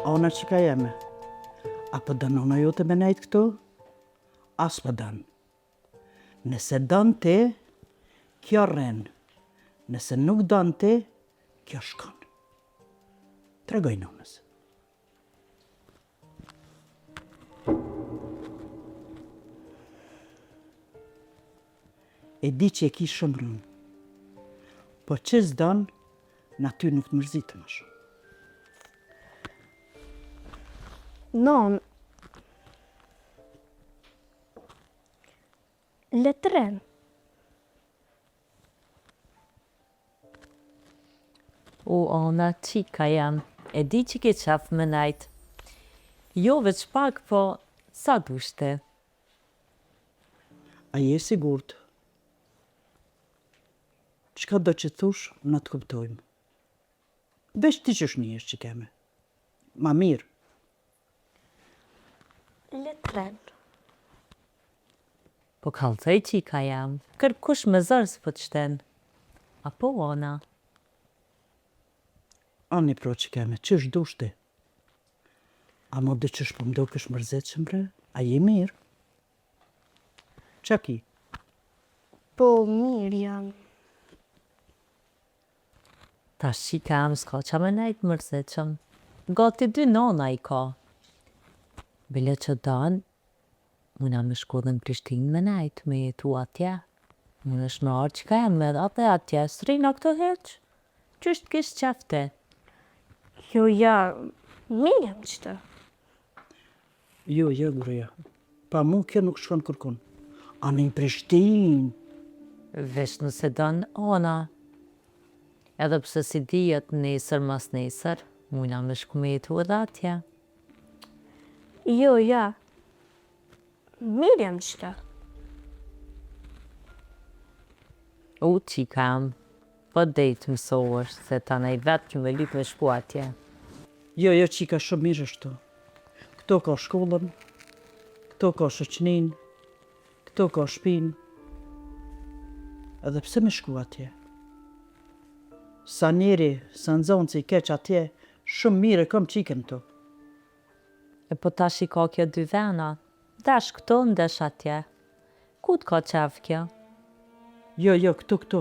Ona çika jeme, a po don nona jote me nejt këtu? A s'po don. Nëse don ti, kjo rrin. Nëse nuk don ti, kjo shkon. Tregoj nonës. E di që e ki shumë rëndë. Po që s'don, na ty nuk të mërzitë më shumë. Non, le të rrin. O Ana, çika jem, e di që ke qef me nejt. Jo veç pak, po sa dush ti. A je e sigurt? Çka do që thush, na të kuptojmë. Veç ti qysh nihesh që keme. Ma mirë. Le të rrin. Po kallzoj çika jem, kërkush me zor s'po të shten. Apo Ana? Ani pra që keme, qysh dush ti? Amo diqysh po m'dokesh mërzitshëm bre, a je mirë? Ça ki? Po mirë jam. Tash çika jem s'ka ça me nejt mërzitshëm. Gati dy nana i ka. Bile që don, muna me shku edhe në Prishtinë me nejt, me jetu atje. Munesh me ardhë çika jem edhe atje, s'rrina këtu hiq. Qysh t'kish qef ti? Jo, jo, mirë jam qëtu. Jo, jo, gruja. Pa mu kjo nuk shkon kërkun. Ani në Prishtinë. Veç nëse don Ana. Edhe pse s'i dihet nesër masnesër, mujna me shku me jetu edhe atje. Jo, jo. Mirë jam qëtu. U, çika jem, po dej të mësohesh, se tanej vetë ki me lyp me shku atje. Jo, jo, çika, shumë mirë është këtu. Këtu ka shkollën, këtu ka shoqninë, këtu ka shpinë. Edhe pse me shku atje? Sa njeri, sa nxonësi i keq atje, shumë mirë e kam çikën këtu. E po tash i ka kjo dy vena, ndesh këtu, ndesh atje. Ku të ka qef kjo? Jo, jo, këtu, këtu.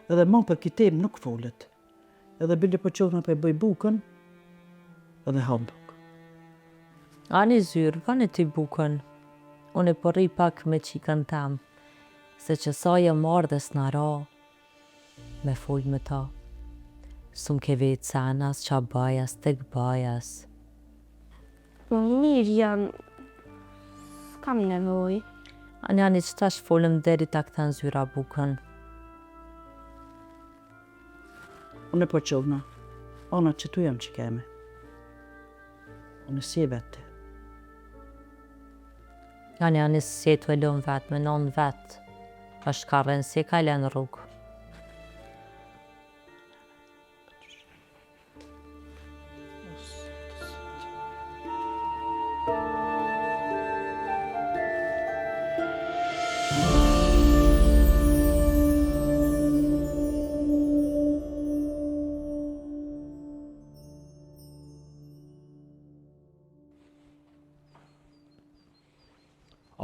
Edhe mo për këtë temë nuk folet. Edhe bile po çohna po e bëj bukën, edhe ham bukë. Ani zyrë, bane ti bukën. Unë po rri pak me çikën tem, se që sa jam ardhë s'na ra me fol me ta. S'um ke vetë sen, as ça baj, as tek baj, as. Mirë jam, s'kam nevojë. Ani ani që tash folëm deri ta kthen zyra bukën. Unë po çohna, Ana qëtu jam që keme. Unë si e vetë. Ani ani s'je tu e lënë vetë, me nonë vetë. Është ka rrenë si e ka lënë rrugë.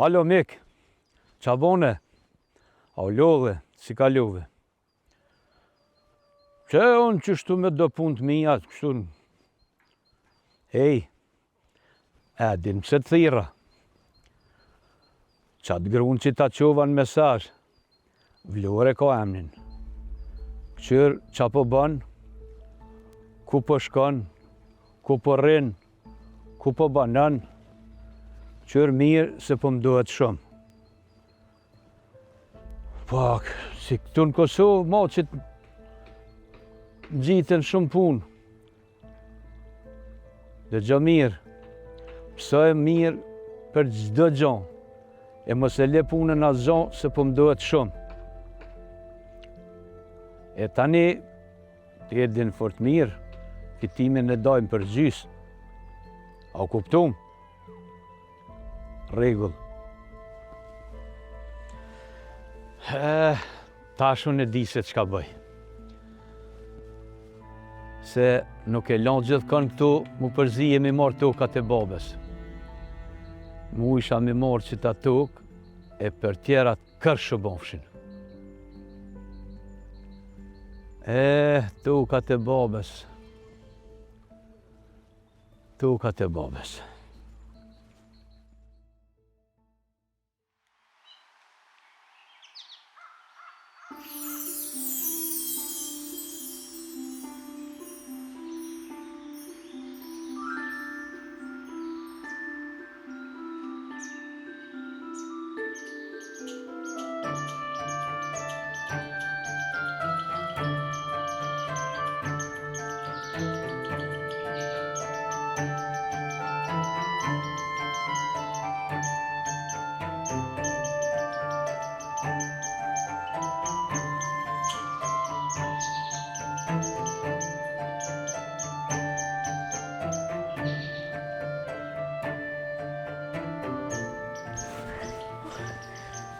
Alo, mik, ça bone? A u lodhe, si kalove? Që unë qështu me do punë të mija, kështu... Ej, e din pse të thirra? Qatë grunë që ta çova në mesazh, Vlorë e ka emnin. Kqyr, ça po bën, ku po shkon, ku po rrin, ku po banon, kqyr mirë se po më duhet shumë. Po, si këtu në Kosovë, ma që të ngjiten shumë punë. Dëgjo mirë, mësoje mirë për çdo gjo, e mos e le punën asgjo se po më duhet shumë. E tani, ti e din fort mirë, fitimin e dajmë për gjysë. A u kuptum? Rregull. E, tash unë e di se çka bëj. Se nuk e lanë gjithkon këtu, mu përzi e mi marrë tokat e babës. Mujsha mi marrë qita tokë, e për tjerat kërsh u bofshin. E, tokat e babës. Tokat e babës.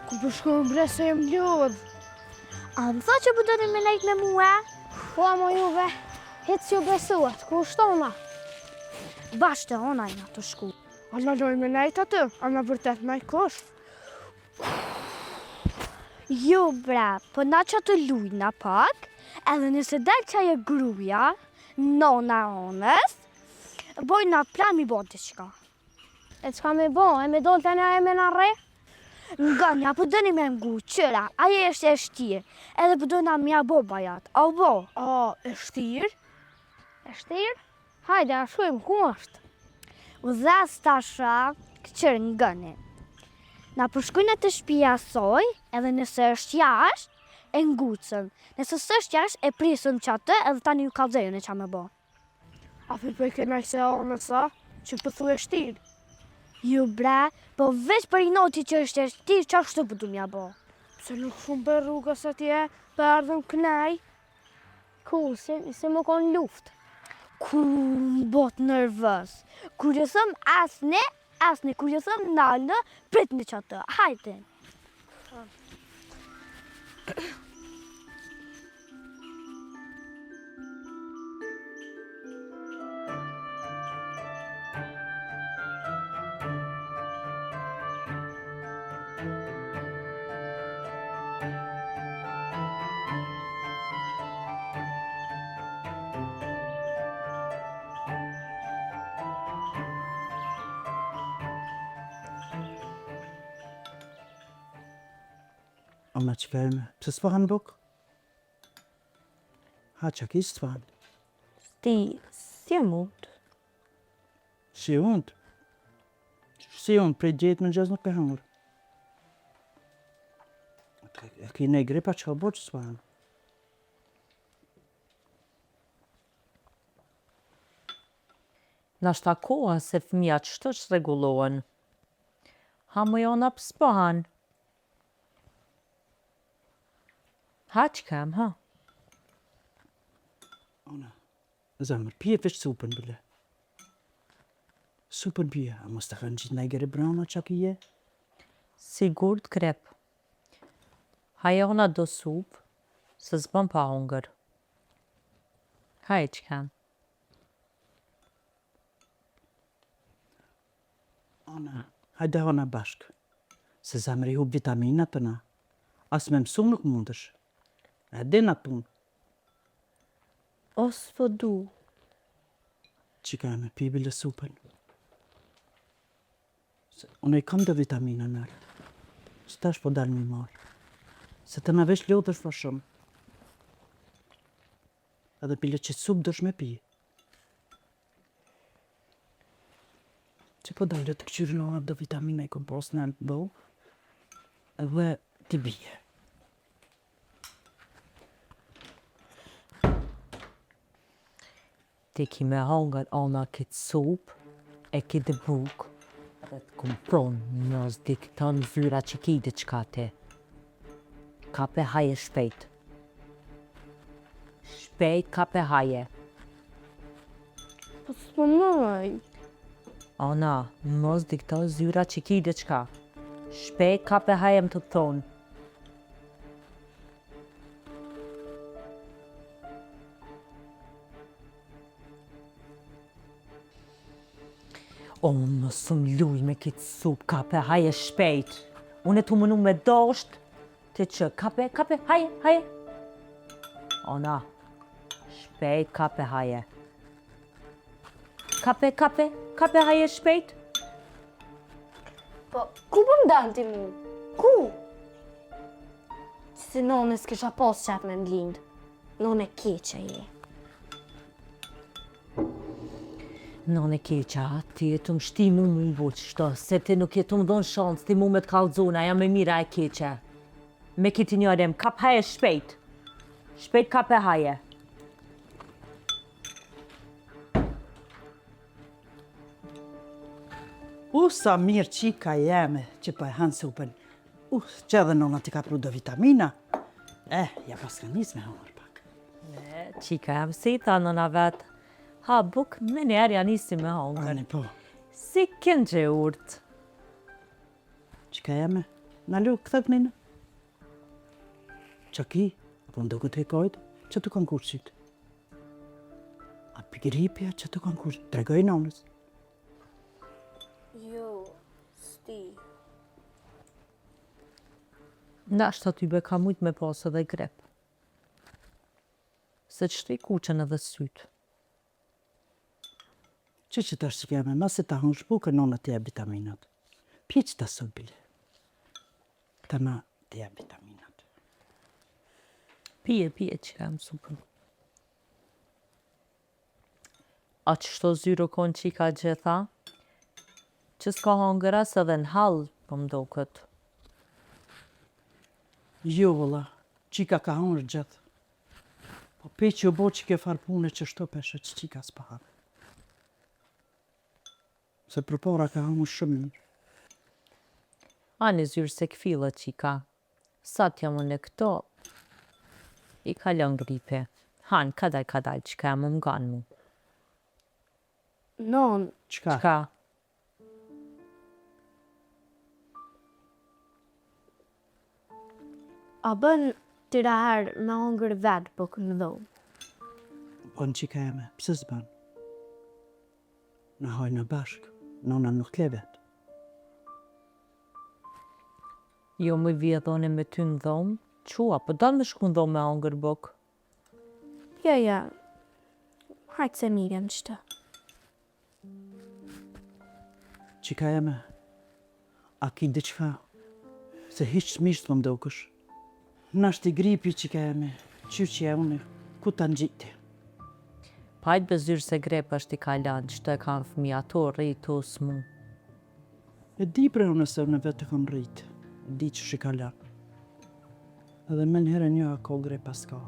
Ku po shkojmë bre se jam lodhë? A më tha që po doni me nejt me mua? Po ama juve, hiç s'ju besuat, ku është ona? Bash te ona jena tu shku. A na lojnë me nejt aty, a na bërtet najkush? Jo bre, po na qaty lujna pak, edhe nëse del qajo gruja, nona e Onës, bojna plan mi bo diçka. E çka me bo, e me dolë të e me na rreh? Ngoni, a po doni me ngu, qyra, ajo është e shtirë, edhe po dojna me ja bo bajat, a u bo? A, e shtirë? E shtirë? Hajde, a shkojmë, ku është? U dhes tasha, këqyr ngoni. Na po shkojna te shpia saj, edhe nëse është jashtë, e ngucëm. Nëse s'është jashtë, e prisëm qaty edhe tani ju kallzoj unë ça me bo. A po po i ke naj se onës, a? Që po thu e shtirë? Jo bre, po veç për inati që është e shtirë, qashtu po du m'ja bo. Pse nuk shkum për rrugës atje, po erdhëm knej? Ku, si, si me konë luftë? Ku më bot nervoz. Kur ju thëm asni, asni, kur ju thëm nalë, pritni qaty, hajde. Ona çka e me? Pse s'po han bukë? Ha, çka ki s'po han? Ti, si e mund? Si e mund? Si unë, prej dje n'mëngjes nuk ke hangër. E ki një grip a çka bo që s'po han? Nashta koha se fëmija qështu çrregullohen. Ha moj ona pse s'po han? Ha çka, ha. Ona, Zemër, pije veç supën bile. Supën pije, a mos të kanë gjitë naj grip brana ça ki? Sigurt grip. Haje ona do supë, se s'bën pa hongër. Haje çka. Ona, hajde hona bashkë. Se zemër i hup vitaminat për na. As me mësu nuk mundesh. E din atë punë. O s'po du. Çika me pi bile supën. Se unë i kam do vitamina nalt. Se tash po dal mi marrë. Se të na veç lodhesh ma shumë. Edhe bile qit supë dush me pi. Që po dal të këqyri në do vitamina i kom pas nalt bo. Edhe ti bije. Ti ki me hongër ona këtë supë e këtë bukë edhe të kom thonë mos dikton zyra që ki diçka ti. Kape haje shpejt. Shpejt kape haje. Po s'po muj. Ona, mos dikto zyra që ki diçka. Shpejt kape haje jam tu thonë. O, mos më luj me këtë supë, kape, haje shpejt. Unë tu menu me dosht, ti që, kape, kape, haje, haje. Ona, shpejt, kape, haje. Kape, kape, kape, haje shpejt. Po, ku po më dan ti mu? Ku? Si nonë s'kisha pas qef me më lindë. Nonë e keqe je. Nonë e keqe, a, ti je tu më shti mu me bo qështo, se ti nuk je tu më dhonë shansë, ti mu me të kallxu, a jam e mirë a e keqe. Me këtë injorim, kap haje shpejt. Shpejt kap e haje. U, sa mirë qika jeme që po e han supën. U, që edhe nona t'i ka pru do vitamina. Eh, ja paska nis me hangër pak. E, qika jam si tha nona vet. Ha, buk, menjëherë ja nisi me hangër. Ani po. Si këngë e urtë. Qika jeme, nalu, kthe kënina. Qa ki? A po m'doket e kajt? Qa të kanë kurqit? A pi gripi, a qa të kanë kurqit? Tregoj nonës. Jo, s'di. Nashta ty be ka mujt me pas edhe grip. Se qështu i kuqen edhe sytë. Që që tash që keme, masi ta hëngsh bukën, nona t'i jep vitaminat. Pije qita supë bile. Të na t'i jep vitaminat. Pije, pije që kam supën. A qështu zyrë u konë qika gjitha? Që s'ka hangër as edhe në hall, po më doket. Jo, vëlla, qika ka hangër gjithë. Po pe që u bo që ke farë pune qështu peshe që qika s'po han. Se përpara ka hangër shumë mirë. Ani zyrë se kfille qika. Sa t'jam unë këto, i kalon gripi. Han, kadal kadal, qika jam më ngan mu. Non. Çka? Çka? A bën tira herë me hongër vetë bukë në dhomë? Bën qika jeme, pse s'bën? Na hajna bashkë, nona nuk t'le vetë. Jo më vi edhe unë me ty në dhomë, qu, a po don me shku në dhomë me hongër bukë? Jo, jo, hajt se mirë jam qëto. Qika jeme, a ki diçka, se hiç mirë s'po më dokesh. Nashti gripi qika jeme, qyqja e une, ku ta ngjiti? Po hajt be zyrë se grip është i kalon, qëto e kanë fëmija tu rrit, tu smu. E di bre unë se unë vetë e kam rrit, e di qysh i kalon. Edhe menjëherë e njoh a ka grip a s'ka.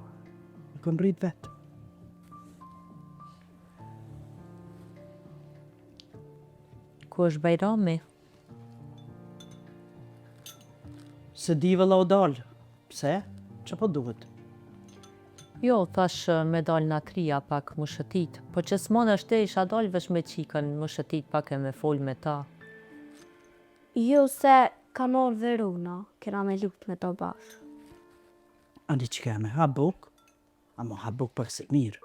E kam rrit vetë. Ku është Bajrami? S'e di vëlla o dalë. Pse? Që po duhet? Jo, thash me dalë na tria pak mu shëtit. Po që s'mon është te isha dalë veç me qikën mu shëtit pak e me fol me ta. Jo se kam ardhë Verona, kena me lut me to bashkë. Ani qika jeme, ha bukë, Amo ha bukë pak se mirë.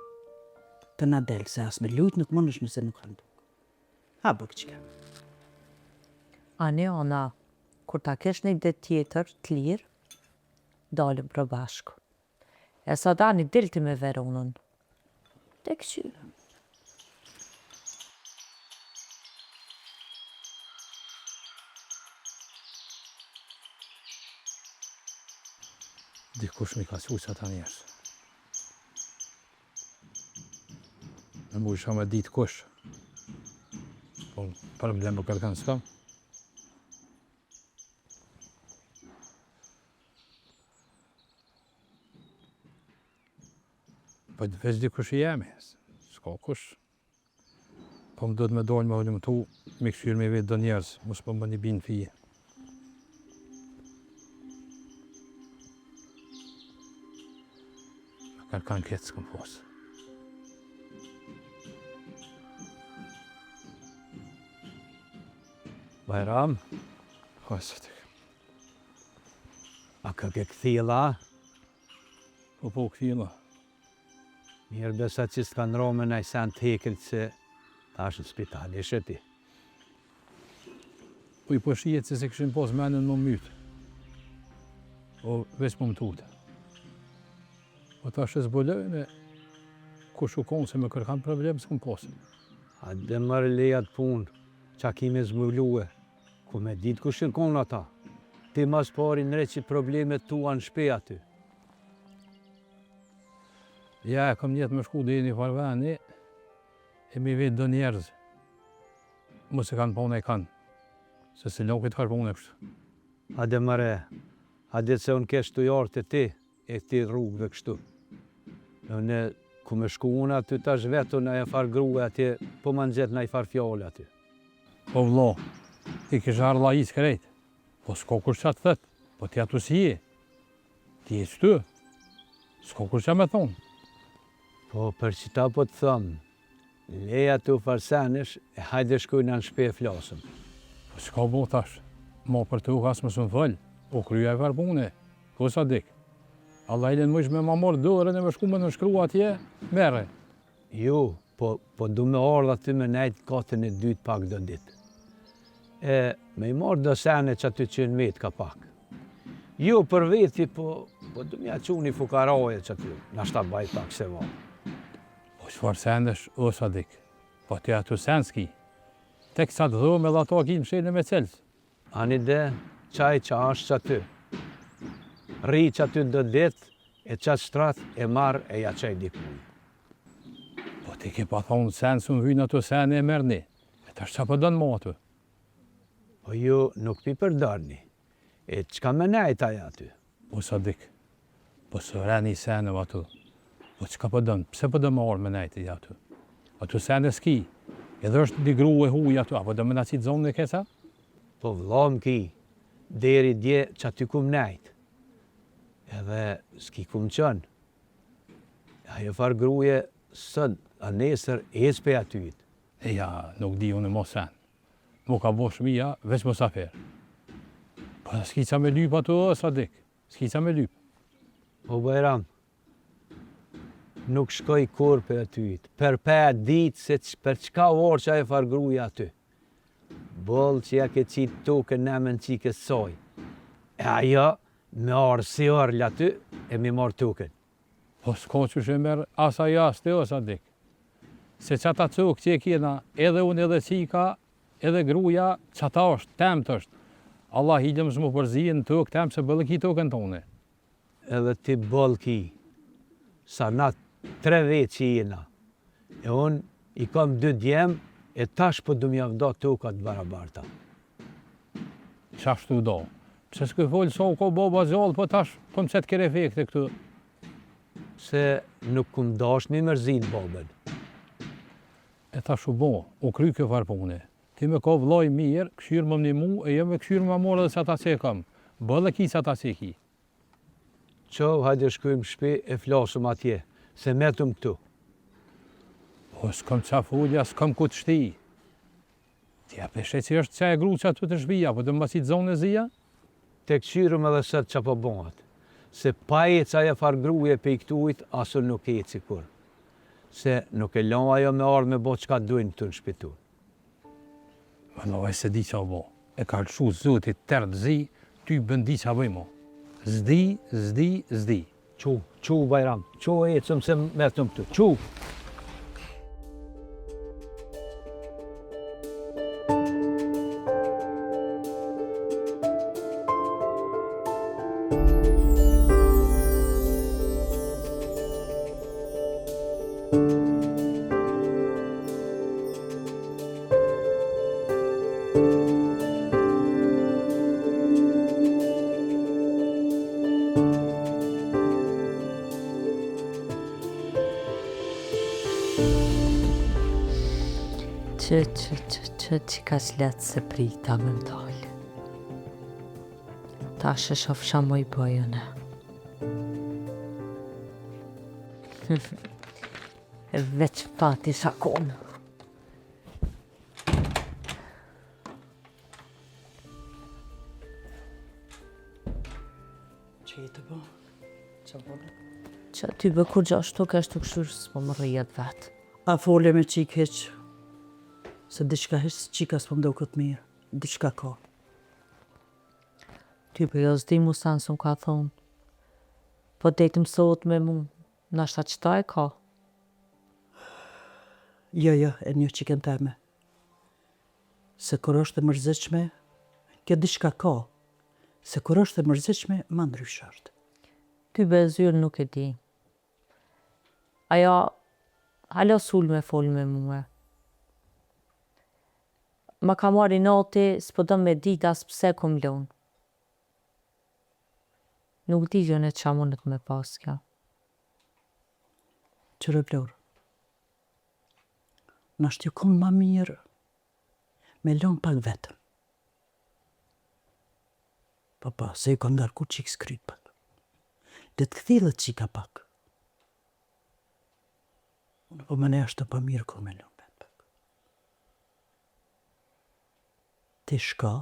Të na del se as me lujt nuk mundesh nëse nuk han bukë. Ha bukë qika. Ani ona, kur ta kesh një ditë tjetër të lirë, dalim pra bashkë. E sot ani dil ti me Veronën. Të këqyrim. Dikush m'i ka çu qata njerëz. Me mujsha me ditë kush. Po, problem për kërkan s'kam. Po veç dikush i jemi, s'ka kush. Po më duhet me dalë me hulumtu, me kqyrë me vetë do njerëz, mos po më një binë fije. Me kërkan këtë s'kom pas. Bajram? Po, së të A kë ke kthilla? Po, po, kthilla. Mirë besa që s'kanë ra me naj sen të hekrit se tash në spital ishe ti. Po i po shihet se s'e kishin pas menën me m'myt. Po veç me m'tut. Po tash e zbulojnë kush u konë se me kërkan problem s'kom pasë. Hajde more leje atë punë, ça ki me zbulue, ku me ditë kush janë konë ata. Ti ma s'pari ndreqi problemet tua në shpi aty. Ja, e kom nijet me shku deri një farë veni, e mi vetë do njerëz, mos e kanë pa naj kanë, se s'e lo këtë farë pune kështu. Hajde more, hajde se unë kesh tu ardhë te ti, e ti rrugëve kështu. E unë, ku me shku unë aty tash vetun ajo farë grue atje, po ma ngjet naj farë fjale aty. Po vllo, ti kishe harlajis krejt, po s'ka kush ça të thet, po ti aty s'je, ti je qëtu, s'ka kush ça me thonë. Po për qita po të thom, Leji ato farë senesh e hajde shkojna në shpi e flasëm. Po çka u bo tash? Ma për tokë as mos më fol, u kry ajo farë pune. Po Sadik, Allahile mujsh me ma marrë dorën e me shku me nënshkru atje, merre. Jo, po po du me ardhë aty me nejt n'katin e dytë pak do ditë. E me i marrë do sene që aty që janë metë ka pak. Jo për veti, po po du me ja çu një fukaraje që aty, nashta baj pak sevap. Po çfarë sendesh o Sadik? Po ti aty sen s'ki. Tek sa të dhomë edhe ato ki mshelë me çelës. Ani de, qaj që ashtë qaty. Rri qaty do ditë e qat shtrat e marr e ja çoj dikujt. Po ti ke pa thonë sen s'um vyjnë ato sene e merrni. E tash ça po don mo aty? Po ju nuk pi përdorni. E çka me nejt ai aty? O Sadik, po s'o reni i seneve aty. Po çka po don, pse po don me ardhë me nejt ti aty? Aty sene s'ki, edhe është një gru e huj aty, a po don me na qitë zonën e keq a? Po vlla m'ki, deri dje qaty kum nejt. Edhe s'ki ku m'çon. Ajo farë gruje sot a nesër ec pej atyt. Ja, nuk di unë mo sen. M'u ka bo shmija veç musafir. Po s'ki ça me lyp aty o Sadik, s'ki ça me lyp. O Bajram, nuk shkoj kurrë pej atyt, për me ditë se për çka u ardh qajo farë gruja aty. Boll që ja ke qitë tokën n'emën çikës saj. E ajo me ardhë si orl aty e mi marrë tokën. Po s'ka qysh e merr as ajo as ti o Sadik. Se qata tokë që e kena, edhe unë edhe çika, edhe gruja, qata është, temt është. Allah hile mos m'u përzi në tokë tem se boll e ki tokën tone. Edhe ti boll ki. Sa na tre vetë që jena. E unë i kam dy djem e tash po du me jav da tokat të barabarta. Qashtu do. Pse s'ke folë sa u ko baba gjallë, po tash po më qet kerefekte këtu. Se nuk kum dasht me mërzit babën. E tash u bo, u kry kjo farë pune. Ti me ko vlla i mirë, kqyr me m'nimu, e jo me kqyr me ma marrë edhe qata që e kam. Boll e ki qata që e ki. Çou, hajde shkojmë n'shpi e flasëm atje, se metëm këtu. Po s'kam ça folja, s'kam ku të shti. Ti a pe sheh që është qajo gru qaty te shpia, po do me ma qitë zonë e zija? Te kqyrim edhe sot ça po bëhet. Se pa ecë ajo farë gruje pej këtuhit, as unë nuk eci kurrë. Se nuk e lon ajo me ardhë me bo çka dojnë këtu në shpi tonë. Vallahi s'e di ça u bo. E ka lshu zoti terr të zi, ty bën di ça bëj mo. S'di, s'di, s'di. Çu, çu Bajram, çu ecëm se metëm këtu, çu! Që, që, që, që, që kaq lehtë s'e prita me më dalë. Tash e shof ça muj boj une. Veç fati isha konë. Që je tu bo? Që bo? Që ty bë kur gjashtu kesh të këshur s'po më rrijet vetë. A fole me qikë hiq? Se diçka hiq qika s'po më doket mirë. Diçka ka. Ty po jo s'di mu sen s'um ka thonë. Po dej të mësohet me mu, nashta qëta e ka. Jo, jo, e njoh çikën teme. Se kur është e mërzitshme, kjo diçka ka. Se kur është e mërzitshme, ma ndryshe është. Ty be zyrë nuk e di. Ajo hala s'ul me fol me mue. Ma ka marrë inati, s'po don me ditë as pse kom lon. Nuk di unë ça mundet me pas kjo. Qyre Vlorë. Nashta ju kon ma mirë me lon pak vetëm. Po po, se ju ka ngarku çikës kryt pak. Le të kthillet çika pak. Unë po menoj është ma mirë kur me lon vetë pak. Ti shko,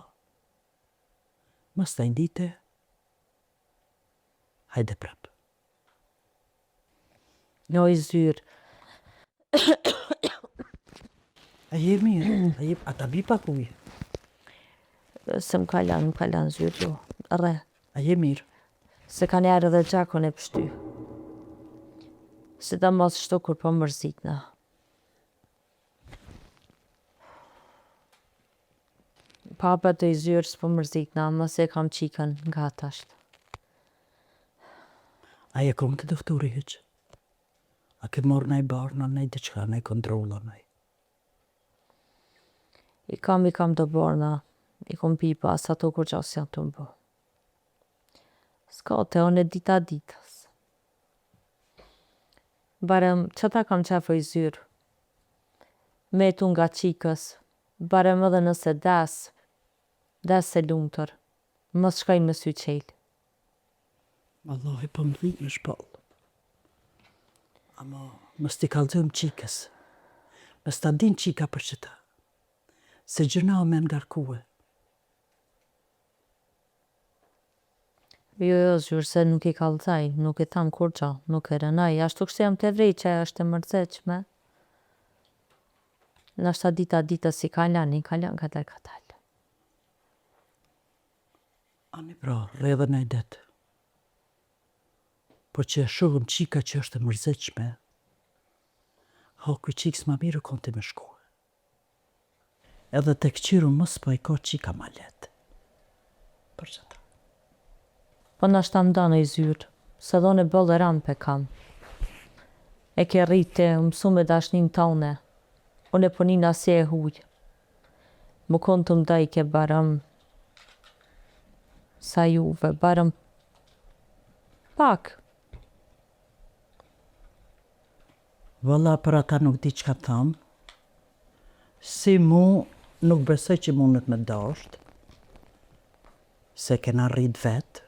mas naj dite, hajde prap. Oj zyrë. A je mirë, a je, a ta bi pak ujë? Se më kalon, më kalon zyrë, jo, rre. A je mirë? Se kanjëherë edhe gjakun e pshty. Sidomos shtu kur po mërzitna. Pa për të i zyrë s'po mërzitna, mos e kam qikën nga tasht. A je konë te doktori hiç? A ke marrë naj barna, naj diçka, naj kontrolla, naj? I kam, i kam do barna, i kom pi po as ato kurgja s'janë tu m'bo. S'ka te unë dita ditës. Barem, qata kam qef oj zyrë? Me jetu ngat qikës, barem edhe nëse des, des e lumtur, mos shkoj me sy qelë. Vallahi po më dhimë shpallë. Ama mos t'i kallxojmë qikës. Mos ta din qika për qëta. Se gjynah me ngarkue. Jo jo zyrë se nuk i kallxaj, nuk i tham kurgjo, nuk e rënoj, ashtu kështu jam te vrejt që ajo është e mërzitshme. Nashta dita ditës i kalon, i kalon kadal kadal. Ani pra, rri edhe naj det. Po që e shohëm qika që është e mërzitshme, haku i qikës ma mirë u kon ti me shkue. Edhe te kqyru mos po e ka qika ma lehtë. Për qata. Po nashta m'don oj zyrë, se edhe une boll e ranë pe kam. E ke rritë ti, u mësu me dashninë tone. Une po nina si e huj. Me kon tu m'dojke barem sa juve, barem pak. Valla për ata nuk di çka tham, si mu nuk besoj që mundet me dasht, se kena rrit vet,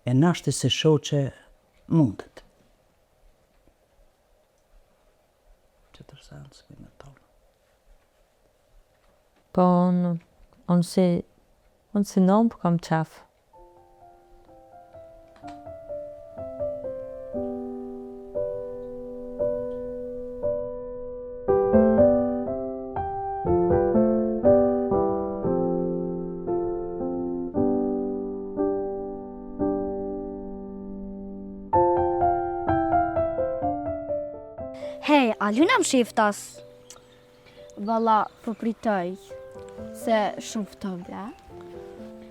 e nashti si shoqe mundet. Tjetër sen s'muj me thonë. Po unë, unë si, unë si nonë po kam qef. Hej, a lujna msheftas? Valla, po pritoj, se shumë ftoft ble.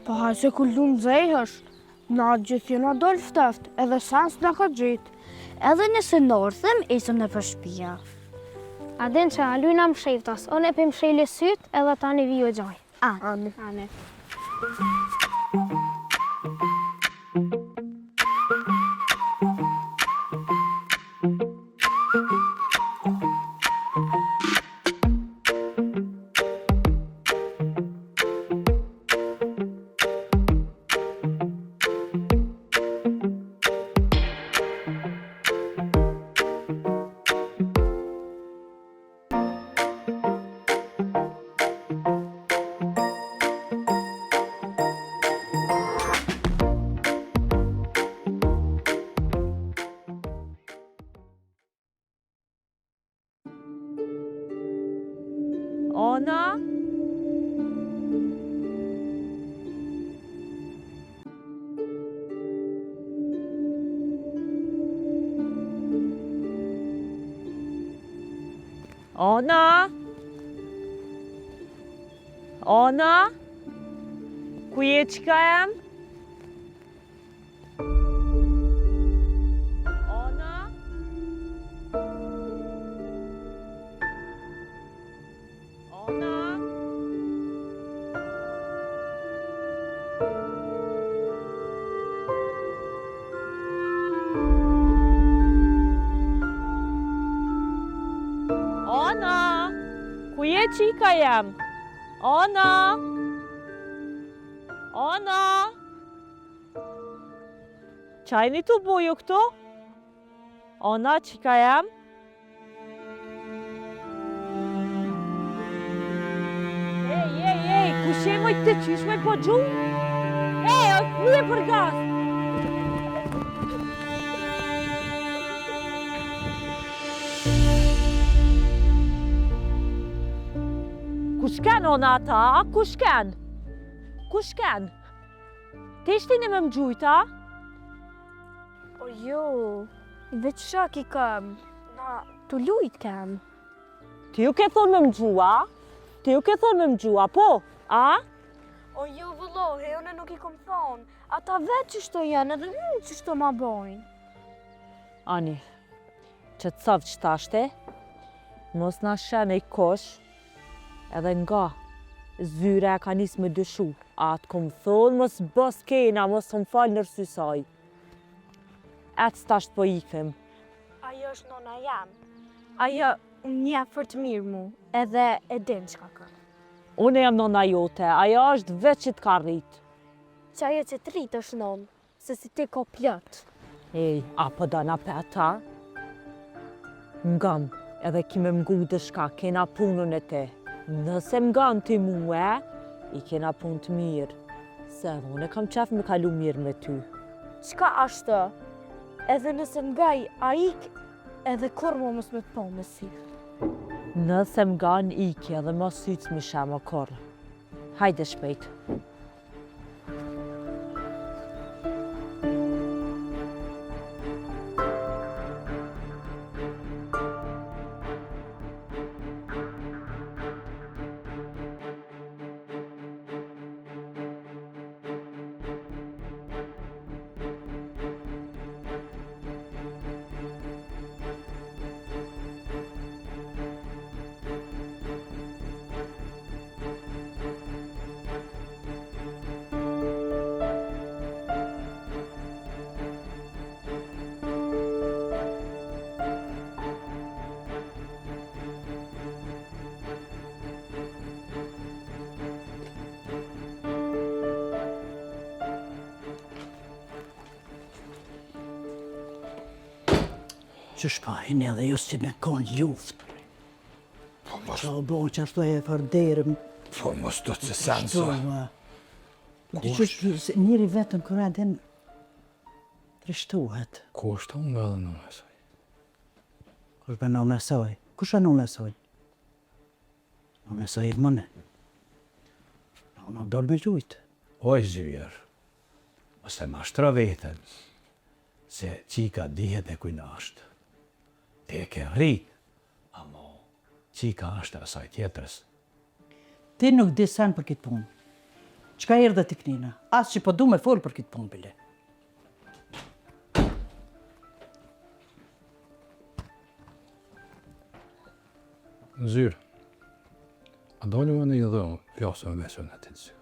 Po hajt se kur lum nxehesh, na gjithë jena dol ftoft, edhe sen s'na ka gjetë. Edhe nëse nordhim, ecëm nëpër shpia. A din që, a lujna msheftas, unë e pe msheli sytë edhe tani vi ju gjaj. Ani. Ani. Ona! Ona! Ku je çika jem? Ona! Ona! Ona! Ku je çika jem? Ona! Ona! Ça jeni tu bo ju këtu? Ona, çika jem? Ej, ej, ej, kush je moj ti, qysh me po gjun? Ej, o, ku je për gas? Kush ken ona ata, a? Kush ken? Kush ken? Ti shtini me më gjujt, a? O jo, veç shok i kam, na tu lujt kem. Ti ju ke thonë me më gju, a? Ti ju ke thonë me më gju, a po? A? O jo vëllo, he unë nuk i kom thonë, ata vetë qështu janë edhe mu qështu ma bojnë. Ani, qetësohu qetashti, mos na sheh kush, Edhe nga zyra e ka nis me dyshu. A të kom thonë mos bo skena, mos më fal nër sy saj. Ec tash po ikim. Ajo është nona jem. Ajo më njeh fort mirë mu, edhe e din çka kam. Unë jam nona jote, ajo është veç që të ka rrit. Qajo që të rrit është nonë. Se si ti ka plot. Ej, a po don apet, a? Ngam, edhe ki me m'ngu diçka, kena punë unë e ti. Nëse m'ngan ti mue, i kena punët mirë. Se edhe unë e kam qef me kalu mirë me ty. Çka ashtë? Edhe nëse m'ngaj, a ik, edhe kurrë mo mos me të pa me sy. Nëse m'ngan, iki edhe mos sytë s'm'i sheh mo kurrë. Hajde shpejt. Qysh pa hini edhe ju si me konë luftë. Po mos... Qa u bo që ashtu e fërderëm. Po mos do të se sensa. Qysh njeri vetëm kur e din trishtohet. Ku është unë edhe nëna e saj? Kush be nëna e saj? Kush e nëna e saj? Nëna e saj e mëne. Nëna dol me gjujtë. Oj zyrë, mos e mashtro veten, se qika dihet e kujna është. Ti e ke rrit, Amo, qika është e asaj tjetrës. Ti nuk di sen për këtë punë. Çka erdhe ti knina? As që po du me folë për këtë punë, bile. Në zyrë. A dojnë më në një dhomë, flasëm veç unë e ti në zyrë.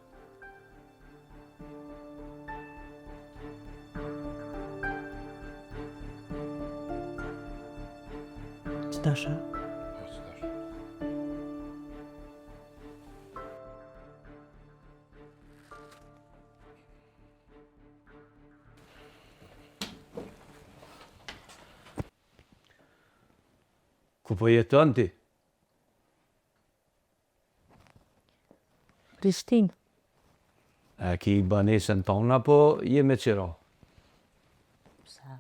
Qëtash, a? Po, qëtash. Ku po jeton ti? Prishtinë. A ki banesën tonë apo je me qira? Pse?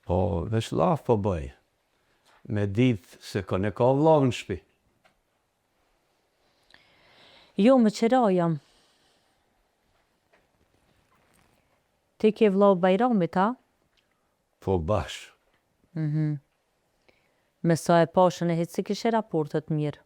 Po, veç llaf po bëj. Me ditë se kon e ka vllau në shpi. Jo, me qira jam. Ti ke vllau Bajramit, a? Po bash. Mhm. Me sa e pashë unë hiç s'i kishe raportet mirë.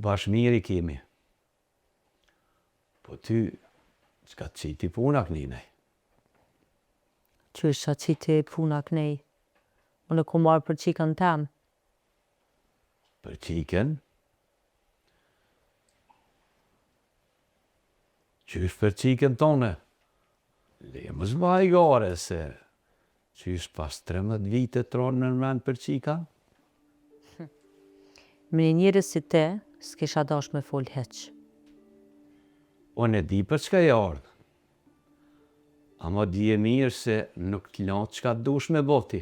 Bash mirë i kemi. Po ty, çka të qiti puna kënej? Qysh ça qiti puna kënej? Unë e kom marrë për çikën tem. Për çikën? Qysh për çikën tone? Le mos baj hajgare se qysh pas 13 vite t'ra nër mend për çika? Me një njeri si ti, s'kisha dash me fol hiç. Unë e di për çka je ardhë. Ama dije mirë se nuk të la çka dush me bo ti.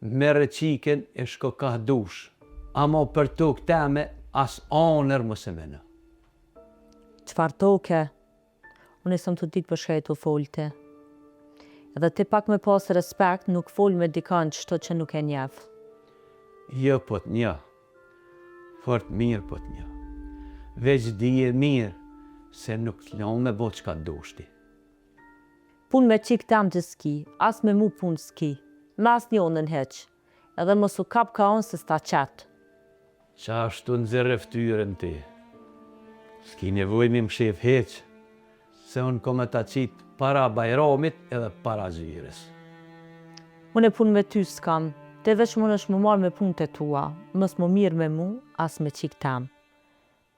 Merre çikën e shko kah dush, ama për tokë teme as anër mos e meno. Çfarë toke? Unë s'jam tu ditë për çka je tu fol ti. Edhe ti pak me pas respekt nuk fol me dikon qështu që nuk e njeh. Jo po të njoh. Fort mirë po të njoh. Veç dije mirë se nuk të la me bo çka dush ti. Punë me çikë tem ti s'ki, as me mu punë s'ki. Me asnjonën hiç. Edhe mos u kap ka unë se s'ta qet. Qashtu nxirre ftyrën ti. S'ki nevojë m'i mshef hiç. Se unë kom me ta qitë para Bajramit edhe para zyrës. Unë punë me ty s'kam, ti veç mundesh m'u marrë me punët e tua, mos m'u mirr me mu as me çikë tem.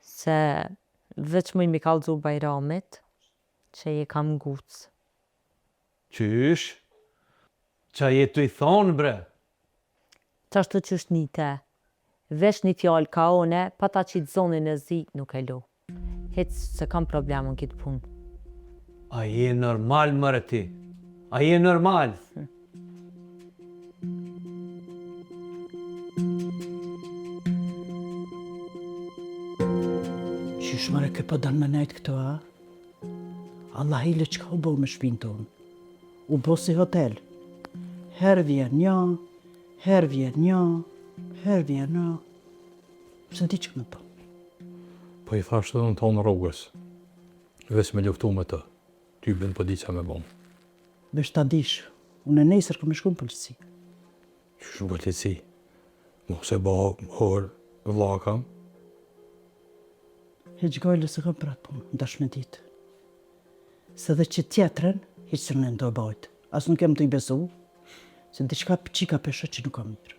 Se veç muj m'i kallxu Bajramit që je ka m'nguc. Qysh? Ça je tuj thonë bre? Qashtu qysh nite. Veç ni fjalë ka une, pa ta qitë zonin e zi nuk e lo. Hiç s'e kam problem unë këtë punë. A je normal more ti? A je normal? Qysh more ky po don me nejt këtu, a? Allah hile çka u bo me shpinë tonë? U bo si hotel. Herë vjen një, herë vjen një, herë vjen një. S'e di çka me bo. Po i thashë edhe unë tonë rrugës. Veç me luftu me të. Ty bën po di ça me bo. Veç ta dish, unë nesër kom me shku në polici. Qysh në polici? Mos e bo horë, vlla kam. Hiç gajle s'e kam për atë punë, n'dash me ditë. Se dhe që tjetrën, hiç s'e do bajt. As nuk jam tu i besu, se diçka çika pe shoh që nuk ka mirë.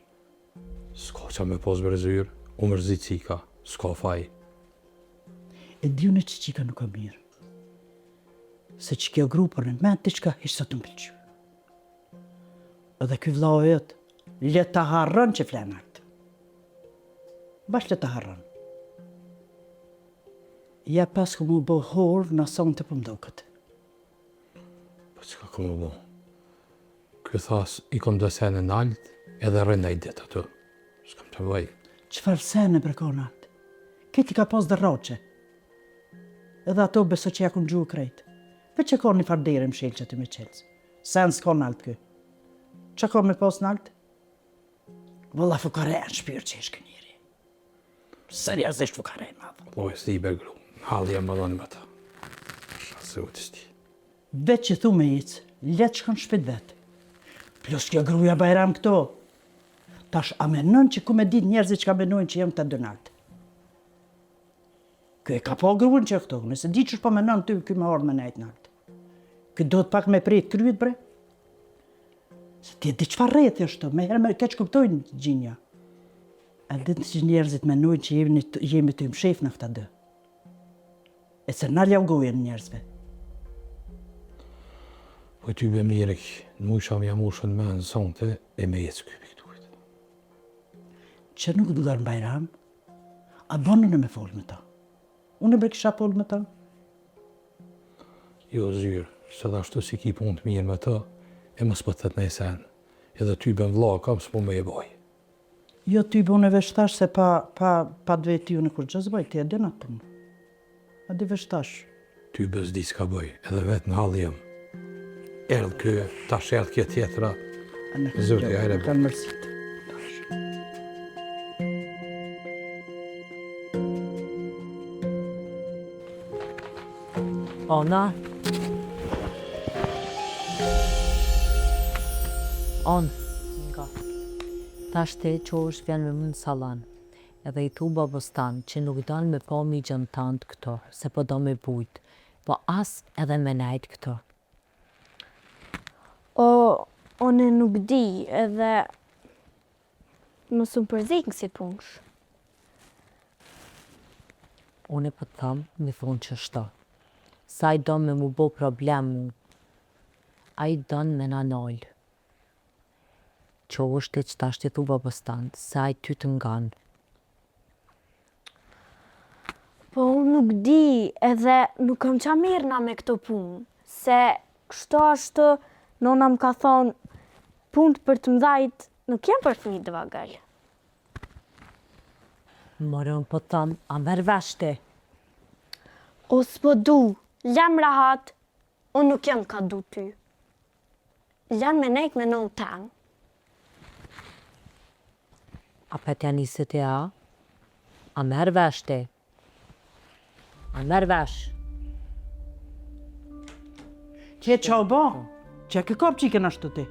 S'ka ça me pas bre zyrë, u mërzit çika, s'ka faj. E di unë që çika nuk ka mirë. Se që kjo gru për në me diçka hiç s'a tu m'pëlqy. Edhe ky vllau jot, le ta harron që flen nalt. Bash le ta harron. Ja pas ku mu bo horë në sonte po m'doket. Po çka ku mu bo? Ky tha i kom do sene nalt, edhe rrin naj ditë aty. S'kam të bëj. Çfarë sene bre ka nalt? Këtë i ka pas dërroqe. Edhe ato beso që ja kom gjuhë krejt. Veç e ka një farë dere mshelë që aty me çelës. Sen s'ka nalt ky. Qa ka me pas nalt? Valla fukare në shpirt që është ky njeri. Seriozisht fukare i madh. Valla s'di bre gru. Halli jam edhe me ta. Shasë u të sti. Veç që thu me icë, le të shkon n'shpi t'vet. Plus kjo gruja Bajram këto. Tash a menon që ku me ditë njerëzit çka menojnë që janë këta dy nalt. Ky e ka pa gruën që këto, nëse di qysh po menon ty ky me ardhë me nejt nalt. Ky duhet pak me prit kryet bre. Se ti e di çfarë rrethi është, me herë me keqkuptojnë gjinja. A di që njerëzit menojnë që jemi, jemi tu i mshef na këta dy. E se nal jau gojën njerëzve. Po ty be mirë, në mujsha me ja mushën men sonte e me ecë ky pikturit. Që nuk të në Bajram, a bon unë me folë me ta? Unë e bre kisha folë me ta? Jo zyrë, se dhe ashtu si ki punë të mirë me të, e mos po të thët nej sen. Edhe ty ben vlla kam, s'po me e boj. Jo ty be unë veç thash se pa pa pa të veti unë kurgjë s'boj, ti e din atë punë. A di veç thash. Ty be s'di çka bëj, edhe vetë në hall jam. Erdh ky, tash erdh kjo tjetra. Zoti hajre. Kanë mërsit. Ona. On. Nga. Tash ti çohesh vjen me mu në sallon. Edhe i thu babës tand që nuk don me pa mixhën tand këtu, se po do me bujt. Po as edhe me nejt këtu. O, unë nuk di edhe mos u përzik në kësi punësh. Unë po të tham me thonë qështu. Se ai don me mu bo problem mu. Ai don me na nalë. Çohesh ti qetash ti thu babës tand, se ai ty të ngan. Po unë nuk di edhe nuk kam ça mirrna me këto punë, se kështu ashtu nona më ka thonë punët për të mdhajt nuk janë për fëmijë të vogël. More unë po tham, a merr vesh ti? O s'po du, lem rahat, unë nuk jam ka du ty. Lem me nejt me nonë tem. Apet ja nise ti a? A merr vesh ti? A merr vesh? Qe ça u bo? Qe ke kap çikën ashtu ti?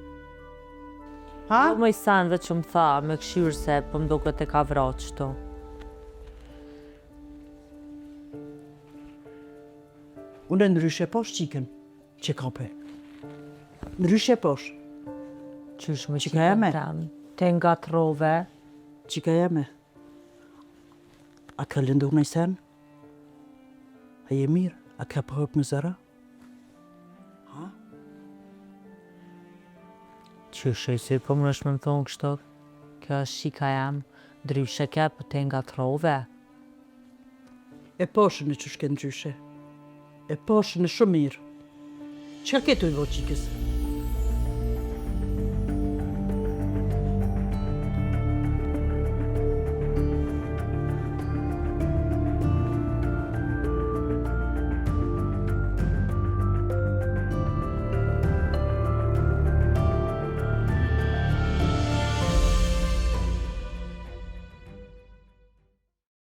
Ha? Jo moj sen veç më tha me kqyrë se po më duket e ka vra qëtu. Unë ndryshe posh çikën që kape. Ndryshe posh. Qysh më Çika jeme? Te ngatrrove. Çika jeme. A ka lëndu naj sen? A je mirë? A ka përhop me zëra? Ha? Qysh e si po munesh me më thonë kështu? Kjo është çika jem, ndryshe ke, po te ngatrrove. E pashë qysh ke ndryshe. E pashë shumë mirë. Çka ke tu i bo çikës?